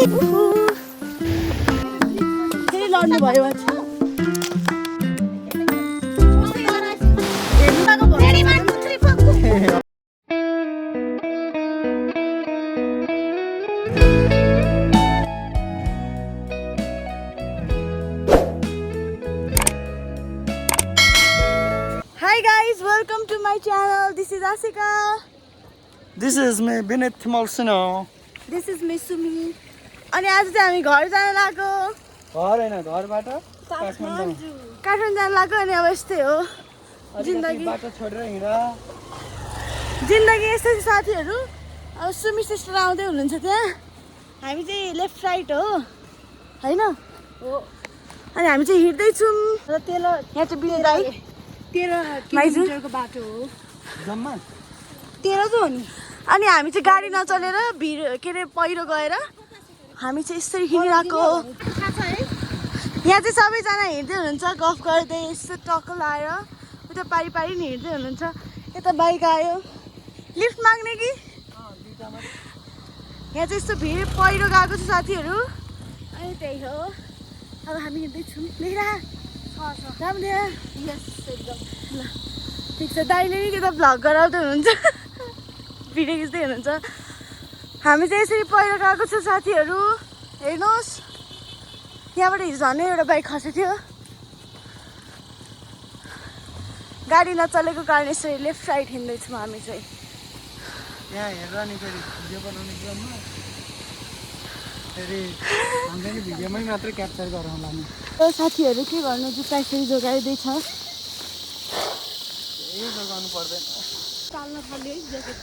फेरि लड्नु भयो Hi guys, welcome to my channel. This is Asika. This is me, Binit Malsino. This is Miss Sumi. अनि आज चाहिँ हामी घर जान लाग्यो घर हैन घरबाट काठमाडौँ जान लाग्यो अनि अब यस्तै हो जिन्दगी बाटो छोडेर हिँड जिन्दगी यस्तै छ साथीहरू अब सुमी सिस्टर आउँदै हुनुहुन्छ त्यहाँ हामी चाहिँ लेफ्ट राइट हो हैन हो अनि हामी चाहिँ हिँड्दै छौं र तेलो यहाँ चाहिँ बिने दाइ 13 किलोमिटरको बाटो हो जम्मा 13 त हो नि अनि हामी चाहिँ गाडी नचलेर भिड के रे पहिरो गएर हामी चाहिँ यसरी हिँडिरहेको यहाँ चाहिँ सबैजना हिँड्दै हुनुहुन्छ गफ गर्दै यस्तो टक्क लाएर उता पारी पारी नि हिँड्दै हुनुहुन्छ यता बाइक आयो लिफ्ट माग्ने कि यहाँ चाहिँ यस्तो भिड पहिरो गएको छ साथीहरू अनि त्यही हो अब हामी हिँड्दैछौँ लेख्दा राम्रो यस एकदम ल ठिक छ दाइले नि त्यो त भ्लग गराउँदै हुनुहुन्छ भिडियो खिच्दै हुनुहुन्छ हामी चाहिँ यसरी पहिरो गएको छ साथीहरू हेर्नुहोस् यहाँबाट हिजो झन् एउटा बाइक खसेको थियो गाडी नचलेको कारण यसरी लेफ्ट राइट हिँड्दैछौँ हामी चाहिँ यहाँ हेर नि फेरि भिडियो बनाउने क्रममा फेरि हामीले नि भिडियोमै मात्रै क्याप्चर गराउँला नि साथीहरू के गर्नु जुत्ता यसरी जोगाइँदैछ यही जोगाउनु पर्दैन चाल्न थाल्यो है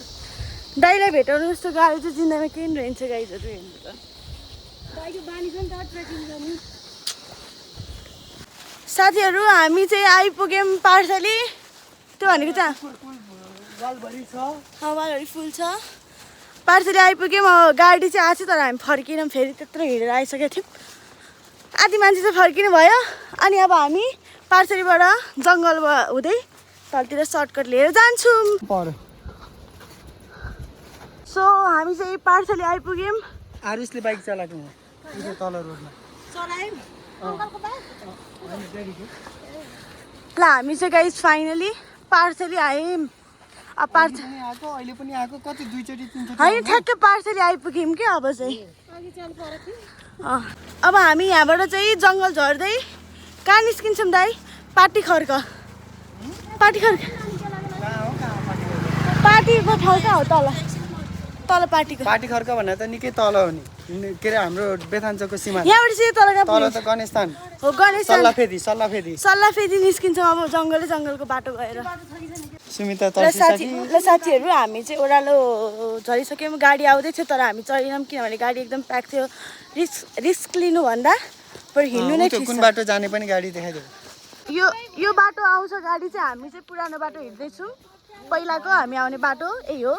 दाइलाई भेटाउनु जस्तो गाडी चाहिँ जिन्दगीमा केही रहन्छ गाइजहरू हेर्नु त साथीहरू हामी चाहिँ आइपुग्यौँ पार्सली त्यो भनेको चाहिँ वालभरि फुल छ पार्सली आइपुग्यौँ गाडी चाहिँ आएको थियो तर हामी फर्किनौँ फेरि त्यत्रो हिँडेर आइसकेको थियौँ आधी मान्छे चाहिँ फर्किनु भयो अनि अब हामी पार्सलीबाट जङ्गल हुँदै तलतिर सर्टकट लिएर जान्छौँ सो हामी चाहिँ पार्सली आइपुग्यौँ आरुसले बाइक चलाएको हो तल रोडमा ल हामी चाहिँ गाइस फाइनली पार्सली आयौँ अब अहिले पनि आएको कति दुईचोटि तीनचोटि होइन ठ्याक्कै पार्सली आइपुग्यौँ क्या अब चाहिँ अब हामी यहाँबाट चाहिँ जङ्गल झर्दै कहाँ निस्किन्छौँ दाइ पाटी खर्क पाटीको ठाउँ कहाँ हो तल पाटी खर्क भन्दा त निकै तल हो नि के अरे हाम्रो बेथान्चोको सीमा यहाँबाट चाहिँ तल त गणेशस्थान हो गणेशस्थान सल्लाफेदी निस्किन्छौँ अब जङ्गलको बाटो गएर सुमिता ल साथीहरू हामी चाहिँ ओह्रालो झरिसक्यौँ गाडी आउँदै थियो तर हामी चढेनौँ किनभने गाडी एकदम प्याक थियो रिस्क लिनुभन्दा बरु हिँड्नु नै ठिक छ कुन बाटो जाने पनि गाडी देखाइदियो यो बाटो आउँछ गाडी चाहिँ हामी चाहिँ पुरानो बाटो हिँड्दैछौँ पहिलाको हामी आउने बाटो यही हो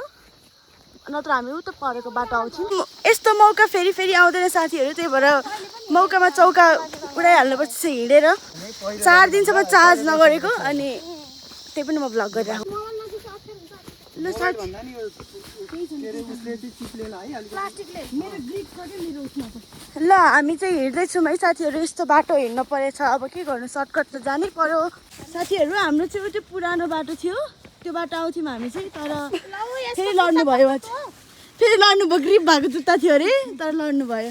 नत्र हामी उता परेको बाटो आउँछौँ यस्तो मौका फेरि फेरि आउँदैन साथीहरू त्यही भएर मौकामा चौका उडाइहाल्नुपर्छ हिँडेर 4 दिनसम्म चार्ज नगरेको अनि त्यही पनि म भ्लग गरिरहेको ल साथी ल हामी चाहिँ हिँड्दैछौँ है साथीहरू यस्तो बाटो हिँड्नु परेछ अब के गर्नु सर्टकट त जानै पर्यो साथीहरू हाम्रो चाहिँ त्यो पुरानो बाटो थियो त्यो बाटो आउँथ्यौँ हामी चाहिँ तर फेरि लड्नु भयो ग्रिप भएको जुत्ता थियो अरे तर लड्नु भयो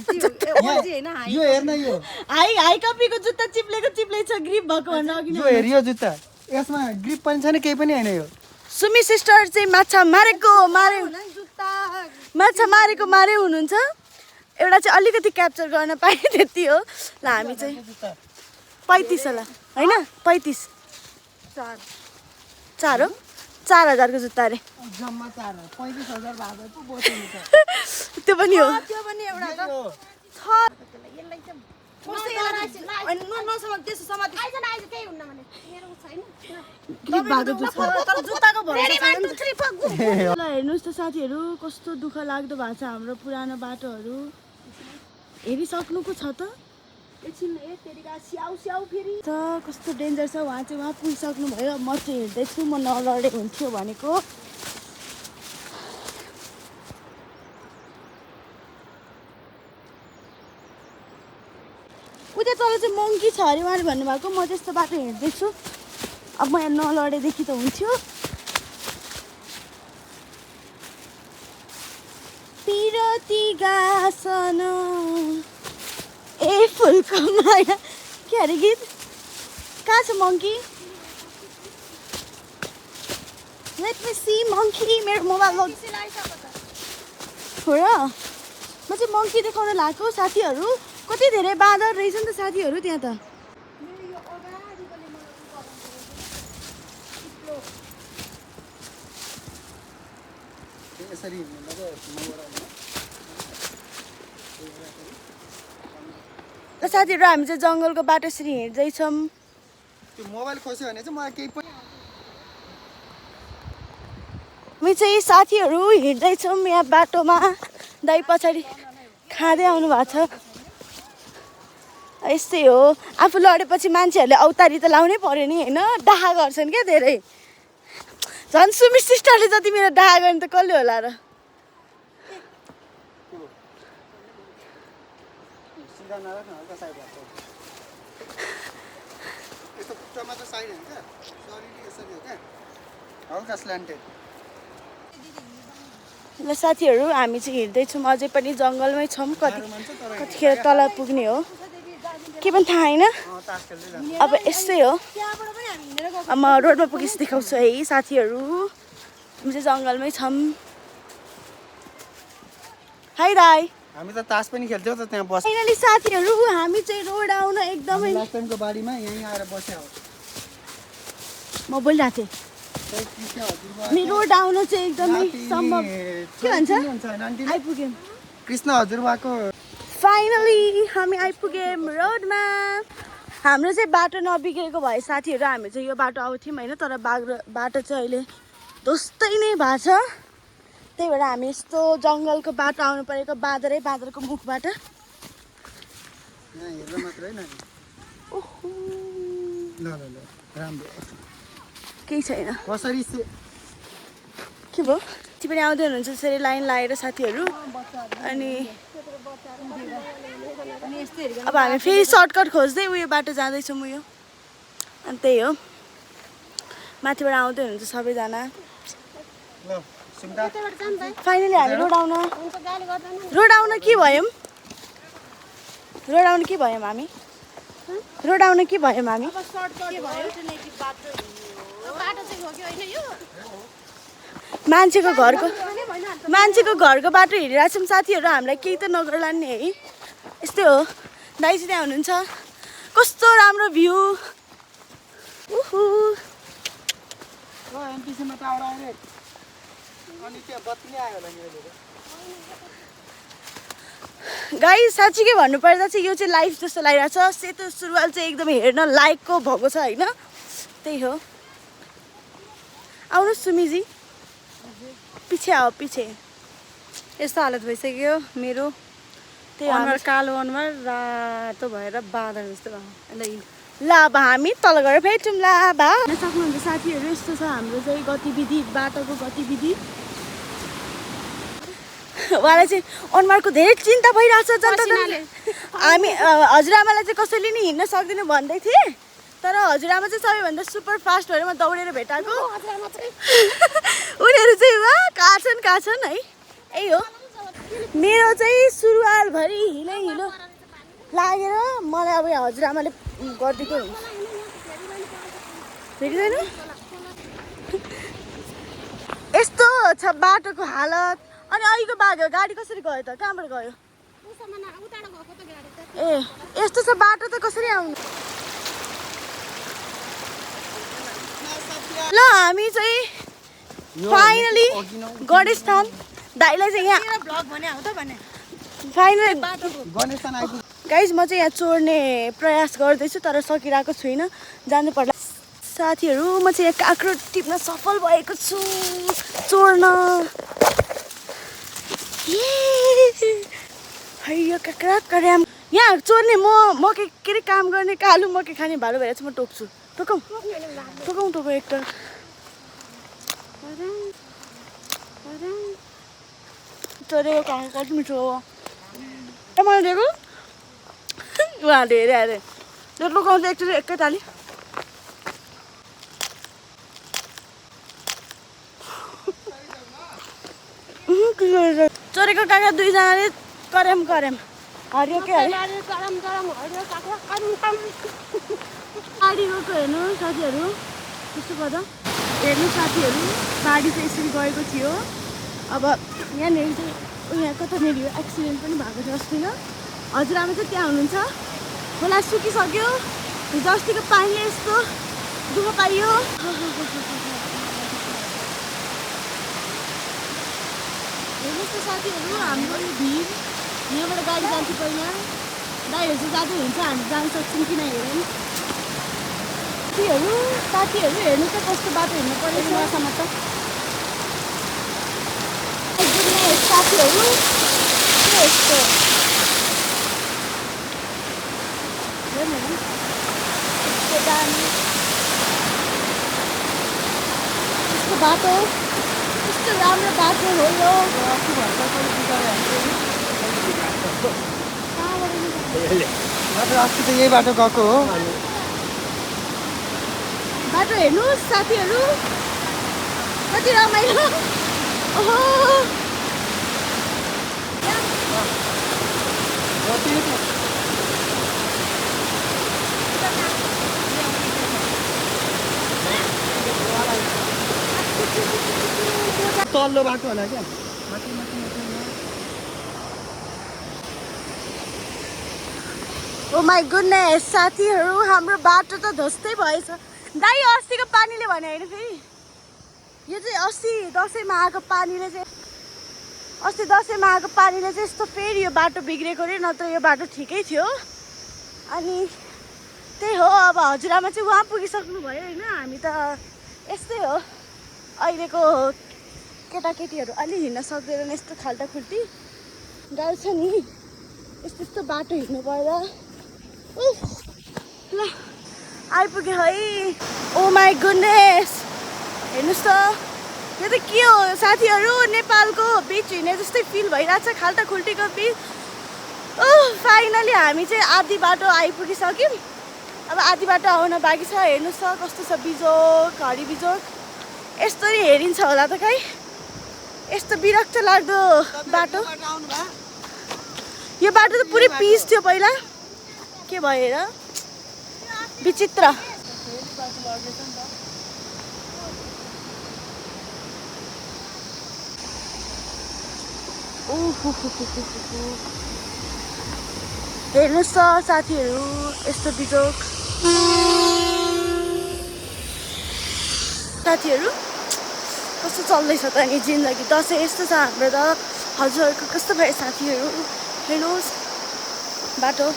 हाई कपीको जुत्ता चिप्लेको छ ग्रिप भएको भनेर अघि यो हेरियो जुत्ता यसमा ग्रिप पनि छैन केही पनि हैन यो सुमी सिस्टर चाहिँ माछा मारेको मारे हुनुहुन्छ एउटा चाहिँ अलिकति क्याप्चर गर्न पाए त्यति हो ल हामी चाहिँ 35 होला हैन 35 4 हो 4000 को जुत्ता अरे जम्मा 35,000 भाडा पो बोच्नु त्यो पनि हो हेर्नुहोस् त साथीहरू कस्तो दुःख लाग्दो भएको छ हाम्रो पुरानो बाटोहरू हेरिसक्नुको छ त कस्तो डेन्जर छ उहाँ चाहिँ वहाँ पुगिसक्नु भयो म चाहिँ हिँड्दैछु म नलडे हुन्थ्यो भनेको त्यहाँ तल चाहिँ मङ्की छ अरे उहाँले भन्नुभएको म त्यस्तो बाटो हिँड्दैछु अब म यहाँ नलडेदेखि त हुन्थ्यो पिरती गासन ए फुलको माया के अरे गीत कहाँ छ monkey let me see monkey मेरो मोबाइल हो र म चाहिँ मङ्की देखाउन लागेको साथीहरू कति धेरै बाँदर रहेछ नि त साथीहरू त्यहाँ त यसरी ल साथीहरू हामी चाहिँ जङ्गलको बाटो यसरी हिँड्दैछौँ त्यो मोबाइल खोस्यो भने चाहिँ मलाई केही पनि हामी चाहिँ साथीहरू हिँड्दैछौँ यहाँ बाटोमा दाइ पछाडि खाँदै आउनु भएको छ यस्तै हो आफू लडेपछि मान्छेहरूले औतारी त लाउनै पर्यो नि होइन डाहा गर्छन् क्या धेरै झन् सुमित सिस्टरले जति मेरो डाहा गर्ने त कसले होला र सिधा नराख्नु हल्का साइड राख्छ यस्तो खुट्टामा त साइड हुन्छ शरीर यसरी हो क्या हल्का स्ल्यान्टेड ल साथीहरू हामी चाहिँ हिँड्दैछौँ अझै पनि जङ्गलमै छौँ कतिखेर तल पुग्ने हो के पनि थाहा होइन अब यस्तै हो अब म रोडमा पुगेपछि देखाउँछु है साथीहरू हामी चाहिँ जङ्गलमै छौँ हाई दाई हामी त तास पनि खेल्थ्यौँ त त्यहाँ बस फाइनली साथीहरू हामी चाहिँ रोड आउन एकदमै लास्ट टाइमको बारीमा यहीँ आएर बस्यो म बोलिरहेको थिएँ मेरो रोड आउन चाहिँ एकदमै सम्भव के भन्छ आइपुग्यौँ कृष्ण हजुरबाको फाइनली हामी आइपुग्यौँ रोडमा हाम्रो चाहिँ बाटो नबिग्रेको भए साथीहरू हामी चाहिँ यो बाटो आउँथ्यौँ होइन तर बाटो चाहिँ अहिले ध्वस्तै नै भएको छ त्यही भएर हामी यस्तो जङ्गलको बाटो आउनु परेको बाँदरको मुखबाट हेर्न मात्रै न ओहो ल ल ल राम्रो केही छैन कसरी के भयो ती पनि आउँदै हुनुहुन्छ त्यसरी लाइन लगाएर साथीहरू अनि अब हामी फेरि सर्टकट खोज्दै उयो बाटो जाँदैछौँ उयो अनि त्यही हो माथिबाट आउँदै हुनुहुन्छ सबैजना ल सुन्दा फाइनली हामी रोड आउन के भयौँ हामी रोड आउन के भयौँ हामी मान्छेको घरको बाटो हिँडिरहेको छौँ साथीहरू हामीलाई केही त नगर्ला नि है यस्तै हो दाइ चाहिँ त्यहाँ हुनुहुन्छ कस्तो राम्रो भ्यू उहु एमपिसीमा त आएर अनि त्यहाँ बत्ती नै आयो होला नि गाई साँच्चीकै भन्नुपर्दा चाहिँ यो चाहिँ लाइफ जस्तो लागिरहेको छ सेतो सुरुवाल चाहिँ एकदम हेर्न लायकको भएको छ होइन त्यही हो आउनुहोस् सुमिजी पछि आओ पछि यस्तो हालत भइसक्यो मेरो त्यही अनुहार कालो अनुहार रातो भएर बाँदर जस्तो भयो ल अब हामी तल गएर भेटौँ ल बा सक्नुहुन्छ साथीहरू यस्तो छ हाम्रो चाहिँ गतिविधि बाटोको गतिविधि उहाँलाई चाहिँ अनुहारको धेरै चिन्ता भइरहेछ जनताले हामी हजुरआमालाई चाहिँ कसैले नि हिँड्न सक्दैन भन्दै थिएँ तर हजुरआमा चाहिँ सबैभन्दा सुपर फास्ट भएर म दौडेर भेटाएको उनीहरू चाहिँ वा कहाँ छन् है यही हो मेरो चाहिँ सुरुवालभरि हिलो लागेर मलाई अब हजुरआमाले गरिदिएको हुन्छ भेटिँदैन यस्तो छ बाटोको हालत अनि अहिलेको बाटो गाडी कसरी गयो त कहाँबाट गयो ए यस्तो छ बाटो त कसरी आउनु ल हामी चाहिँ फाइनली गणेशस्थान दाइलाई चाहिँ यहाँ फाइनली गाइज म चाहिँ यहाँ चोर्ने प्रयास गर्दैछु तर सकिरहेको छुइनँ जानु पर्ला साथीहरू म चाहिँ यहाँ काँक्रो टिप्न सफल भएको छु चोर्न यो काँक्रा कर्याम यहाँ चोर्ने म के अरे काम गर्ने कालु मकै खाने भालो भएर चाहिँ म टोक्छु टोकाउँ एकटा चोरेको काँक्रो कति मिठो हो मैले दिएको उहाँले हेरे अरे त्यो लुकाउँछ एकचोटि एकैताली चोरेको काका दुईजनाले कर्याम हरियो के अरे गाडी गएको हेर्नु साथीहरू कस्तो पर्दा हेर्नु साथीहरू गाडी चाहिँ यसरी गएको थियो अब यहाँनिर चाहिँ यहाँ कतानिर एक्सिडेन्ट पनि भएको थियो अस्ति न हजुरआमा चाहिँ त्यहाँ हुनुहुन्छ खोला सुकिसक्यो हिजो अस्तिको पानीले यस्तो दुःख पाइयो हेर्नुहोस् त साथीहरू हाम्रो यो भिड यहाँबाट गाडी जान्छ पहिला दाइहरू चाहिँ जाँदै हुन्छ हामी जान सक्छौँ किन हेरौँ साथीहरू हेर्नु त कस्तो बाटो हिँड्नु पऱ्यो मसँग त साथीहरू के यस्तो यस्तो दामी यस्तो बाटो यस्तो राम्रो बाटो हो यो अस्ति त यही बाटो गएको हो बाटो हेर्नुहोस् साथीहरू कति रमाइलो ओहो तल्लो बाटो होला क्या ओ माई गुडनेस साथीहरू हाम्रो बाटो त ध्वस्तै भएछ दाइ अस्तिको पानीले भने होइन फेरि यो चाहिँ अस्ति दसैँमा आएको पानीले चाहिँ यस्तो फेरि यो बाटो बिग्रेको रे नत्र यो बाटो ठिकै थियो अनि त्यही हो अब हजुरआमा चाहिँ उहाँ पुगिसक्नु भयो होइन हामी त यस्तै हो अहिलेको केटाकेटीहरू अलि हिँड्न सक्दैन यस्तो खाल्टाखुल्टी गाह्रो छ नि यस्तो बाटो हिँड्नु पर्दा ल आइपुग्यो है ओ माई गुडनेस हेर्नुहोस् त यो त के हो साथीहरू नेपालको बिच हिँडे जस्तै फिल भइरहेछ खाल्टाखुल्टीको बिच फाइनली हामी चाहिँ आधी बाटो आइपुगिसक्यौँ अब आधी बाटो आउन बाँकी छ हेर्नुहोस् त कस्तो छ बिजोक हरी बिजोक यस्तरी हेरिन्छ होला त खै यस्तो विरक्त लाग्दो बाटो यो बाटो त पुरै पिस थियो पहिला के भएर विचित्र हेर्नुहोस् त साथीहरू यस्तो बिजोक साथीहरू कस्तो चल्दैछ त नि जिन्दगी दसैँ यस्तो छ हाम्रो त हजुरहरूको कस्तो भयो साथीहरू हेर्नुहोस् बाटो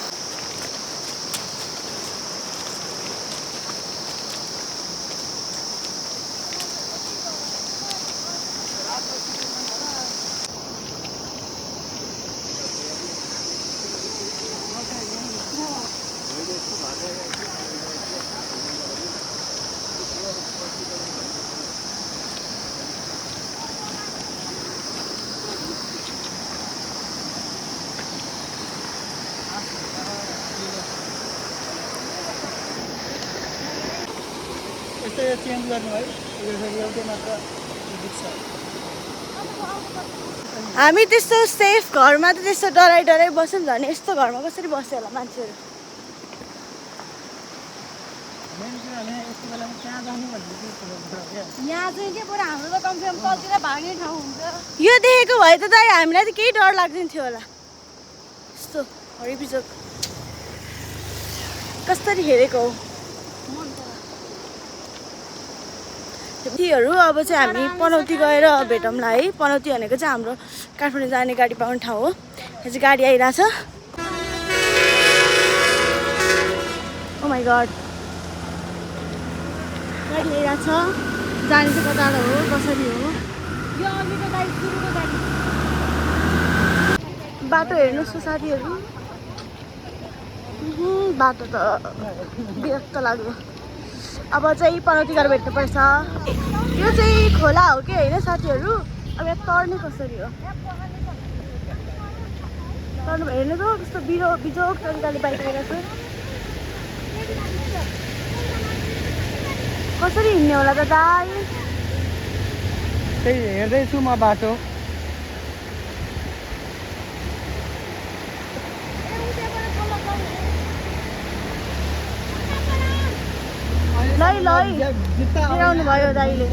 चेन्ज गर्नु है एउटै मात्र हामी त्यस्तो सेफ घरमा त त्यस्तो डराइ बस्यौँ भने यस्तो घरमा कसरी बस्यो होला मान्छेहरू यहाँ चाहिँ के बरु हाम्रो त कमसेकम तलतिर भाग्ने ठाउँ हुन्छ यो देखेको भए त दाइ हामीलाई त केही डर लाग्दैन थियो होला यस्तो हरिबिजोक कसरी हेरेको हो तीहरू अब चाहिँ हामी पनौती गएर भेटौँला है पनौती भनेको चाहिँ हाम्रो काठमाडौँ जाने गाडी पाउने ठाउँ हो यहाँ चाहिँ गाडी आइरहेछ ओ माई गड गाडी आइरहेछ जाने चाहिँ कता हो कसरी हो यो अघिको गाडी सुरुको गाडी बाटो हेर्नुहोस् त साथीहरू बाटो त विरक्त लाग्यो अब चाहिँ पनौती गरेर भेट्नुपर्छ यो चाहिँ खोला हो कि होइन साथीहरू अब यहाँ तर्ने कसरी हो गर्नु हेर्नु त कस्तो बिजोग तरिकाले बाइक आइरहेको छु कसरी हिँड्ने होला त दाइ त्यही हेर्दैछु म बाटो लै लै गिराउनु भयो दाइले